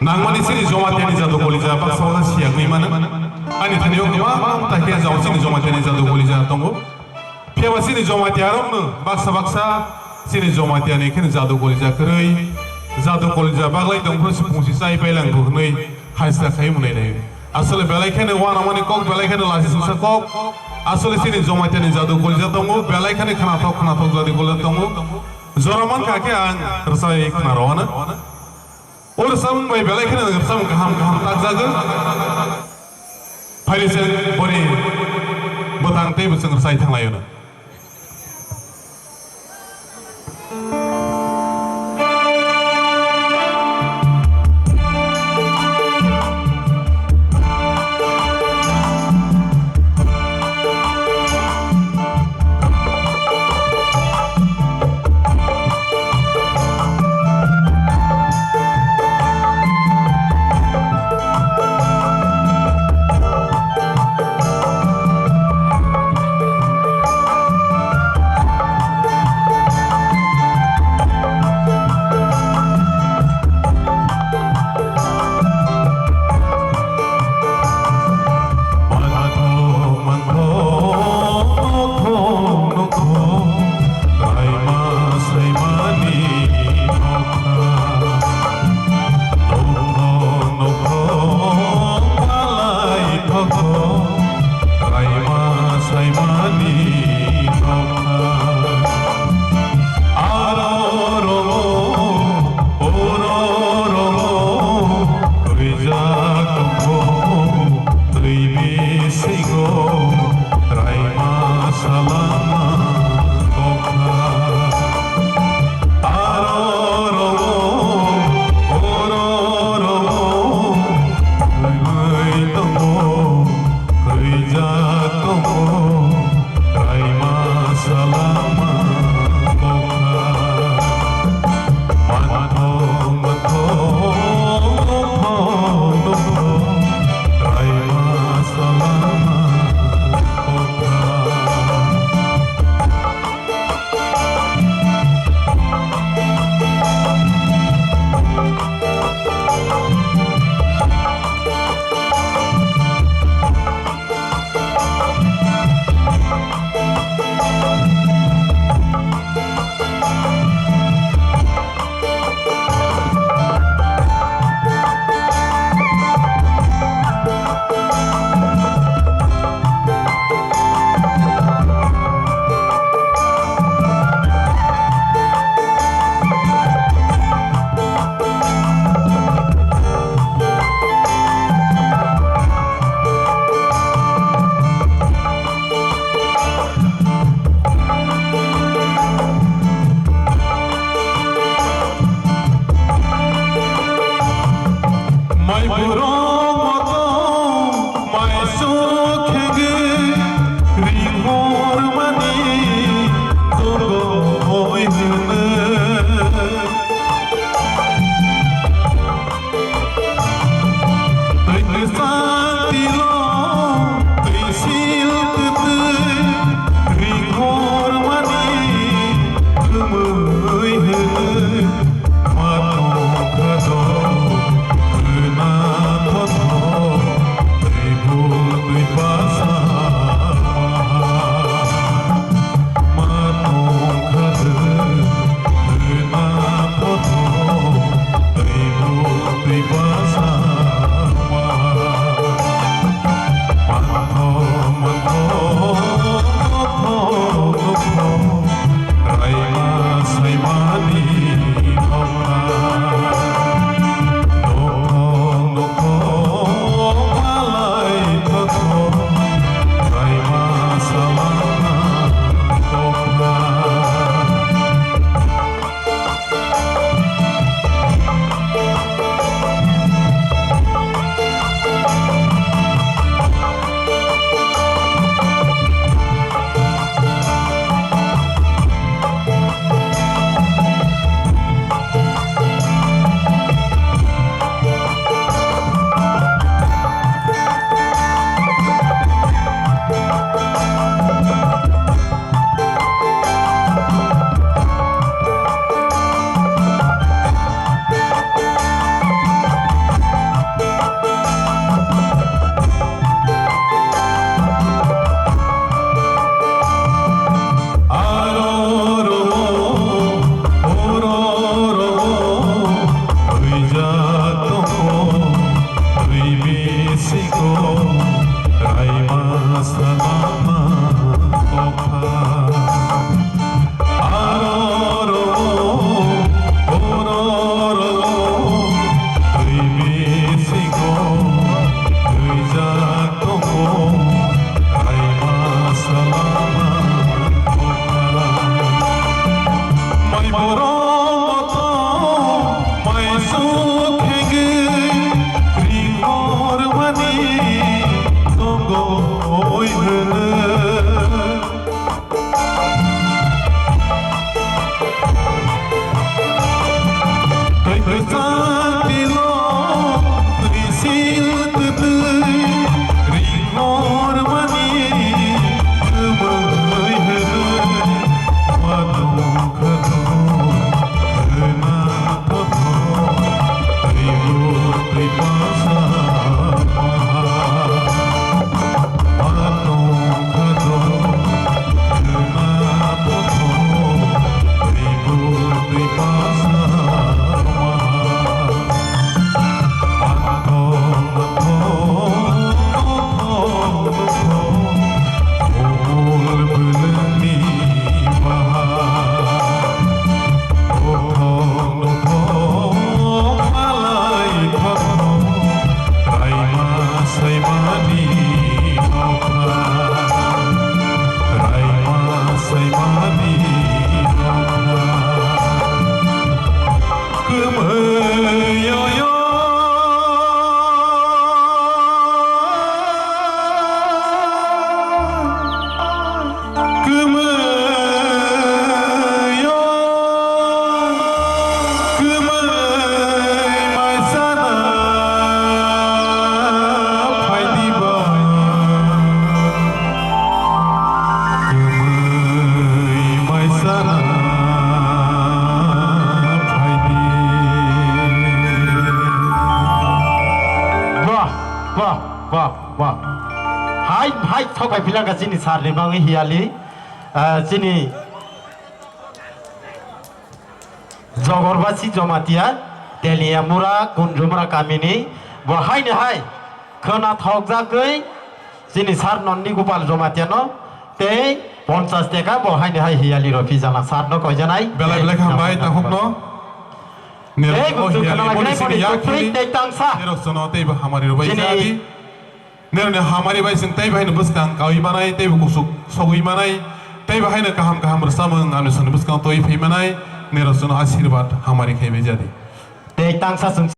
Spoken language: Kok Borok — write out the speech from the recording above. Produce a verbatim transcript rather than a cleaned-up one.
Nangmani chini Jomatiani jadu kolija baksa baksa siyakwi mano. Ani thani o kwbang ta khe jao chini Jomatiani jadu kolija tongo. Phiya ba chini Jomatiarokno baksa baksa chini Jomatiani kheno jadu kolija kwrwi, jadu kolija baglai tong phuru si pungsi chai pai lang hwnwi haisla khai mwnai nai. Asole belai kheno uanamani kok, belai kheno lasi suksa kok. Asole chini Jomatiani jadu kolija tongo, belai kheno khnathok khnathok jadu kolija tongo. Jora man kha khe ang rwchai khna rw ano. O rwchapmung bai belai kheno rwchapmung kaham kaham takjago. Phaidi chwng boni bwtang tei bo chwng rwchai thanglaio no. Wah, wah. Hai, hai, thokai philangkha chini sir ni bagwi hiyali. Ah, chini Jogorbasi Jomatia, Teliamura, Kunjumura kamini, bo haini hai khwna thokjagwi chini sir Nondi Gopal Jomatia no tei ponchas teka bo haini hai hiyali rw phi jala sir no koijanai. Belai belai hambai takhuk no. Nirok Tei no buktui hiyali khwna boni lagilai sini boni yakini. Tei tangsa. Nirok sono tei bo hamari rw bai Chini jadi. Nirokni hamari bai chwng tei bahaino bwskang kaui manai, tei bo kuchuk sogwi manai, tei bahaino kaham kaham rwchapmung ani soni bwskang twi phai manai, nirok chwngno asirwad hamari khai bai jadi. Tei tangsa chwng